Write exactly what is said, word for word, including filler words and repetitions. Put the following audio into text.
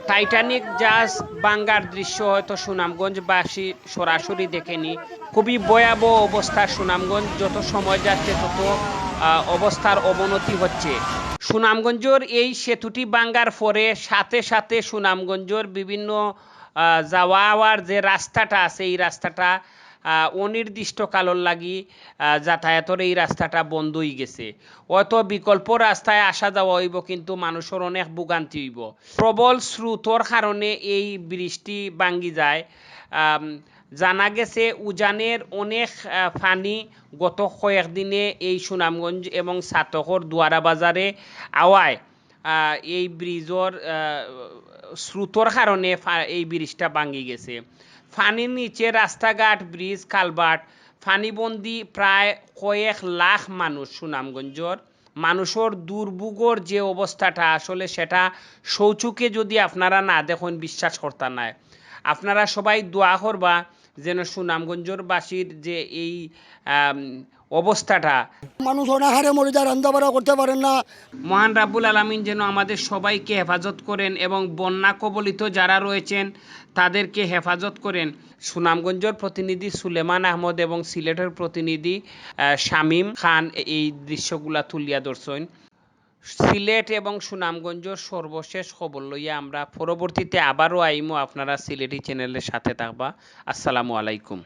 টাইটানিক জাহাজ ভাঙ্গার দৃশ্য হয়তো সুনামগঞ্জবাসী সরাসরি দেখেনি। খুবই ভয়াবহ অবস্থা সুনামগঞ্জ, যত সময় যাচ্ছে তত আহ, অবস্থার অবনতি হচ্ছে। সুনামগঞ্জের এই সেতুটি ভাঙ্গার পরে সাথে সাথে সুনামগঞ্জের বিভিন্ন আহ, যাওয়া আওয়ার যে রাস্তাটা আছে, এই রাস্তাটা আহ, অনির্দিষ্ট কালর লাগি আহ, যাতায়াতর এই রাস্তাটা বন্ধ হয়ে গেছে। হয়তো বিকল্প রাস্তায় আসা যাওয়া হইব, কিন্তু মানুষের অনেক ভোগান্তি হইব। প্রবল স্রোতর কারণে এই ব্রিজটি ভাঙ্গি যায়। আম, জানা গেছে উজানের অনেক আহ, পানি গত কয়েকদিনে এই সুনামগঞ্জ এবং ছাতকর দুয়ারা বাজারে আওয়ায় আহ, এই ব্রিজর আহ, স্রোতর কারণে ফা- এই ব্রিজটা ভাঙ্গি গেছে। পানির নিচে রাস্তাঘাট, ব্রিজ, কালভার্ট, পানিবন্দী প্রায় কয়েক লাখ মানুষ সুনামগঞ্জর। মানুষের দুর্ভোগর যে অবস্থাটা, আসলে সেটা সৌচুকে যদি আপনারা না দেখেন, বিশ্বাস করতা নায়। আপনারা সবাই দোয়া করবা যেন সুনামগঞ্জর বাসীর যে এই আম, অবস্থাটা মানুষ অনাহারে মরি যায়, রান্না বাড়া করতে পারেন না। মহান রাব্বুল আলামিন যেন আমাদের সবাইকে হেফাজত করেন এবং বন্যা কবলিত যারা রয়েছেন তাদেরকে হেফাজত করেন। সুনামগঞ্জের প্রতিনিধি সুলেমান আহমদ এবং সিলেটের প্রতিনিধি আহ, শামীম খান এই দৃশ্যগুলা তুলিয়া ধরছেন। সিলেট এবং সুনামগঞ্জের সর্বশেষ খবর লইয়া আমরা পরবর্তীতে আবারও আইমু। আপনারা সিলেটি চ্যানেলের সাথে থাকবা। আসসালামু আলাইকুম।